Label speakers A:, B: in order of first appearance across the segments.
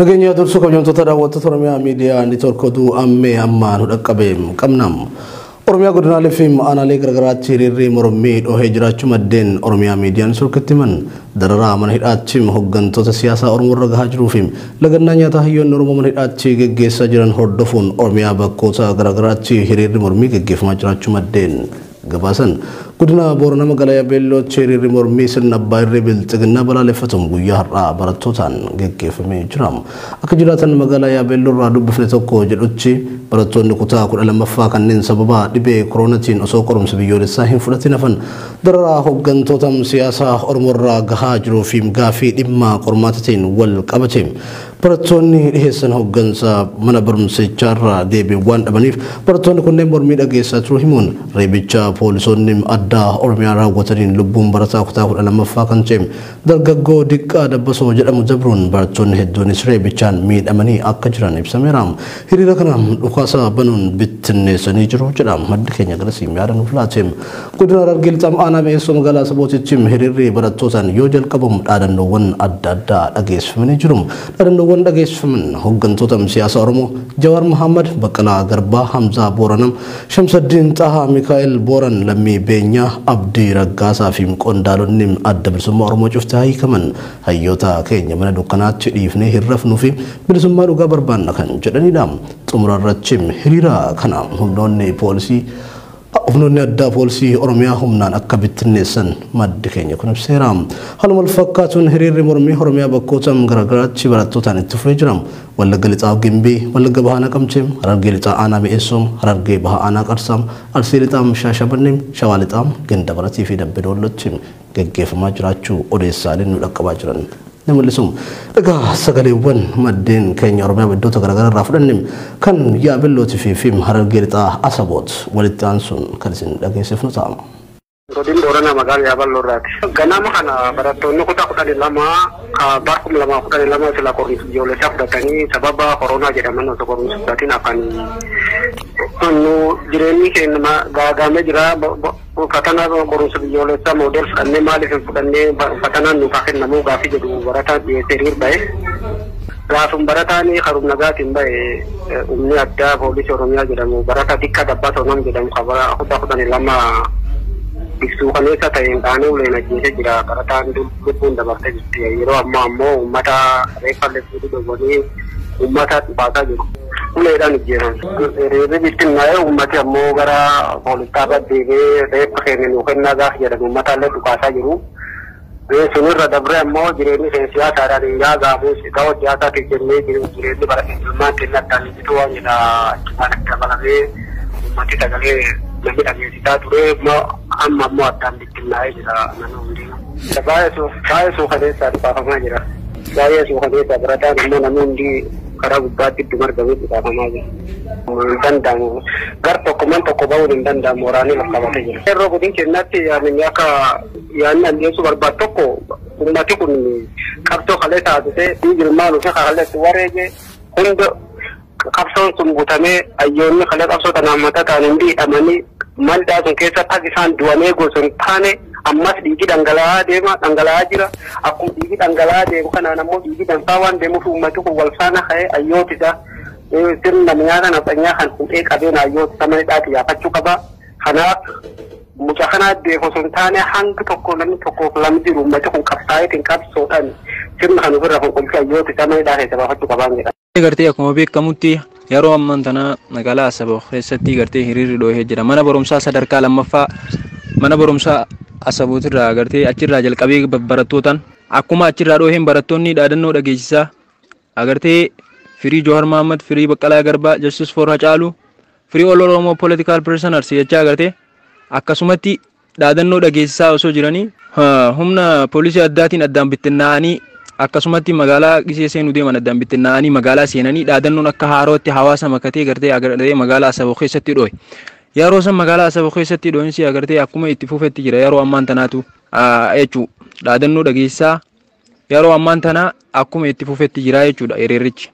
A: Nageenya dursuu kabajamtoota daawwattoota Oromiyaa Miidiyaa Neetwoork oduu ammee ammaa nu dhaqqabe qabna. Oromiyaa godinaalee fi aanaalee garaagaraatti hiriirri mormii dhohee jiraachuu maddeen Oromiyaa Miidiyaa Neetwoorkitti himan. Dararaa mana hidhaatti hooggantoota siyaasaa Oromoo irra gahaa jiruu fi lagannaa nyaataa hayyoonni Oromoo mana hidhaatti geggeessaa jiran hordofuun Oromiyaa bakkoota garaagaraatti hiriirri mormii geggeeffamaa jiraachuu maddeen gabaasan. Godina Booranaa magaalaa Yaabeellootti hiriirri mormii sirna abbaa irree bilxiginnaa balaaleffatamu guyyaa har'aa barattootaan geggeeffamee jira. Akka jiraatan magaalaa Yaabeelloo irraa dubbifne tokko jedhutti barattoonni kutaa 12ffaa kanneen sababa dhibee koronaatiin osoo qorumsa biyyoolessaa hin fudhatin hafan dararaa hooggantoota siyaasaa Oromoo irraa gahaa jiruu fi gaafii dhimma qormaataatiin wal qabate barattoonni dhiheessan hooggansa mana barumsichaa irraa deebii waan dhabaniif barattoonni kunneen mormii dhageessaa turuu himuun reebicha poolisoonni addaa Oromiyaa raawwataniin lubbuun barataa kutaa 12ffaa kan ta'e dargaggoo Diqqaa Dabbasoo jedhamu dabruun barattoonni hedduunis reebichaan miidhamanii akka jiran ibsameera. Hiriira kana dhukaasa banuun bittinneessanii jiru jedha maddi keenya garasii yaada nuuf laate. Godina Harargee Lixaa aanaa Mi'eessoo magaalaa Sabootitti hiriirri barattootaan yoo jalqabamu dhaadannoowwan adda addaa dhageessifamanii jiru. Dhaadannoowwan dhageessifaman hooggantoota siyaasa Oromoo Jawaar Mohammad, Baqqalaa Garbaa, Hamzaa Booranam, Shamsaddiin Xahaa, Mikaa'el Booran, Lammii Beenyaa, Abdii Raggaasaa fi qondaalonni adda bilisummaa Oromoo cufte hiikaman hayyoota keenya mana dukkanaatti dhiifnee hin rafnuu fi bilisummaa dhugaa barbaanna kan jedhanidha. Xumura irratti hiriira kana humnoonni poolisii humnoonni addaa poolisii Oromiyaa humnaan akka bittinneessan maddi keenya kun ibseera. Haaluma wal fakkaatuun hiriirri mormii Oromiyaa bakkoota garaagaraatti barattootaan itti fufee jira. Wallagga Lixaa Gimbii, Wallagga Bahaa Naqamtee, Harargee Lixaa Aanaa Mi'eessoo, Harargee Bahaa Aanaa Qarsaa, Arsii Lixaa Shaashamannee, Shawaa Lixaa Ganda Baratii fi Dambi Doollootti geggeeffamaa jiraachuu odeessaaleen nu dhaqqabaa jiran ni mul'isu. Egaa sagaleewwan maddeen keenya Oromiyaa iddoota garaagaraa irraa fudhanne kan Yaabellootii fi Harargee Lixaa Asaboot walitti aansuun kan isin dhageessifnu ta'a.
B: Godin Booranaa magaalaa Yaaballoo irraati. Ganama kana barattoonni kutaa 12 bara 2012 sila qorumsa biyyoolessaa fudhatanii sababa koronaa jedhaman osoo qorumsa fudhatiin hafan. Nu jireenyi keenya gaagaamee jira. Fatanaa qorumsa biyyoolessaa moodel fudhannee maaliif hin fudhannee fatanaan nuuf haa kennamu gaafii jedhu barataan dhiyeessee hiriir ba'e. Gaafum barataan karuma nagaatiin ba'e humni addaa poolisii Oromiyaa jedhamu barataa Diqqaa Dabbasoo nam jedhamu kutaa 12 ibsuu kaneessa ta'een qaanii uleen ajjeesee jira. Barataan lubbuun dabartee jirti. Yeroo ammaa ammoo uummata reeffa illee fuudhuu dhowwanii uummata dhufaasaa jiru. Uleedhaan ijjeeran. Hiriirri bittinnaa'ee uummati ammoo gara poolisaa deemee reeffa keenya nuu kennaa gaafa jedhan uummata illee dhukaasaa jiru. Sunirra dabree ammoo jireenyi keenya siyaasaadhaan hin gaagaamu ga'oo siyaasaatiif jennee jireenyi bara ilmaan keenya addaan hin jitu waan jedha achumaan akka dabalamee uummati sagalee namni dhageessisaa ture amma ammoo addaan bittinnaa'ee jira namni hundi. Baay'ee suukaneessaa dhukaafamaa jira. Baay'ee suukaneessaa barataan ammoo namni hundi karaa gubbaatti idduma argamee dhukaafamaa jira. Hin danda'amu. Gar tokko man tokko ba'uun hin danda'amu waraanni lafa qabatee jira. Yeroo godin keenyatti yaadni akka yaadni andeessuu barbaadu tokko uummati kun qabsoo kalee taasisee dhiigilmaan ofii kaleetti wareege hunda qabsoon sun guutamee hayyoonni kalee qabsoo tanaan mataa ta'an hundi hidhamanii maldaa sun keessatti akka isaan du'amee gosa hin taane ammas dhiigi dhangala'aa deema dhangala'aa jira. Akkuma dhiigi dhangala'aa deemu kanaan ammoo dhiigi danfaa waan deemuuf uummati kun wal faana ka'ee hayyooti isaa sirna nyaata nafxanyaa kan fuudhee qabeen hayyooti isa mana hidhaatti yaafachuu qaba. Kanaaf mucaa kana beeku osoo hin taane hangi tokko namni tokkoof lamni jiru uummati kun qabsaa'eetiin qabsoodhaan sirna kan ofirraa fonqolchee hayyooti isa mana hidhaa keessa baafachuu qabaan jedha.
C: Gartee akkuma beekamutti yeroo ammaan tana magaalaa Asaboo keessatti gartee hiriirri dhohee jira. Mana barumsaa sadarkaa lammaffaa mana barumsaa Asabootirraa gartee achirraa jalqabee barattootaan akkuma achirraa dhoheen barattoonni dhaadannoo dhageessisaa agartee firii Jowaar Mohammad, firii Baqqalaa Garbaa, Justice for Hacaaluu, firii All Oromo Political Prisoners jechaa agartee akkasumatti dhaadannoo dhageessisaa osoo jiranii humna poolisii addaatiin addaan bittinnaa'anii akkasumatti magaalaa gisee seenuu deeman addaan bittinnaa'anii magaalaa seenanii dhaadannoon akka haarootti hawaasa makatee gartee agartee magaalaa Asaboo keessatti dhohe. Yeroo san magaalaa Asaboo keessatti dhohinsi agartee akkuma itti fufetti jira yeroo ammaan tanaatu jechuu dhaadannoo dhageessisaa yeroo ammaan tanaa akkuma itti fufetti jira jechuudha hiriirrichi.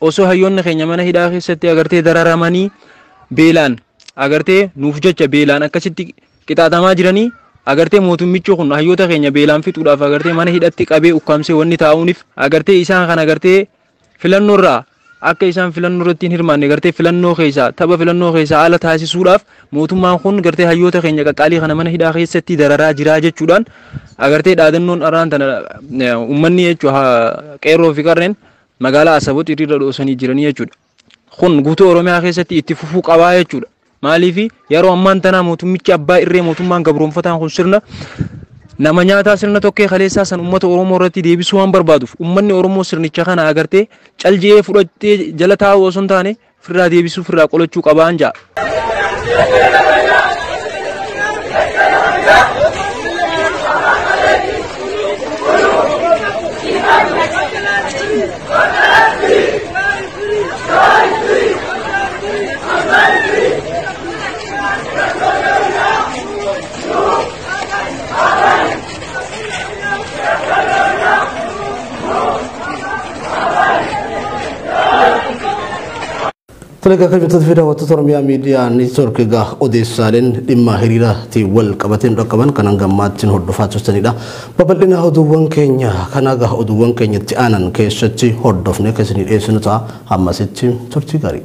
C: Osoo hayyoonni keenya mana hidhaa keessatti agartee dararamanii beelaan agartee nuuf jecha beelaan akkasitti qixaaxamaa jiranii agartee mootummichi kun hayyoota keenya beelaan fixuudhaaf agartee mana hidhatti qabee ukkaamsee wanni taa'uuniif agartee isaan kan agartee Filannoo irraa akka isaan filannoo irratti hin hirmaanne, gartee filannoo keessaa, tapha filannoo keessaa haala taasisuudhaaf mootummaan kun gartee hayyoota keenya qaqqaalii kana mana hidhaa keessatti dararaa jiraa jechuudhaan agartee dhaadannoon arraan tana uummanni jechuudha qeerroo fi qarreen magaalaa Asaboot hiriira dhoosanii jiranii jechuudha. Kun guutuu Oromiyaa keessatti itti fufuu qabaa jechuudha. Maaliif yeroo ammaan tanaa mootummichi abbaa irree, mootummaan gabroonfataan kun sirna nama nyaataa, sirna tokkee kaleessaa san uummata Oromoo irratti deebisuu waan barbaaduuf, uummanni Oromoo sirnicha kana agartee calji'ee fudhattee jala taa'u osoo hin taane firraa deebisuu, firraa qolachuu qabaan ja'a.
A: Tolee, kabajamtoota fi daawwattoota Oromiyaa Miidiyaa Neetwoork, egaa odeessaaleen dhimma hiriiraatiin wal qabateen dhaqqaban kan hanga ammaatti hordofaa turtanidha. Babal'ina oduuwwan keenya kana egaa oduuwwan keenyatti aanan keessatti hordofnee kan isinii dhiyeessinu ta'a. Hammasitti turtii gaarii.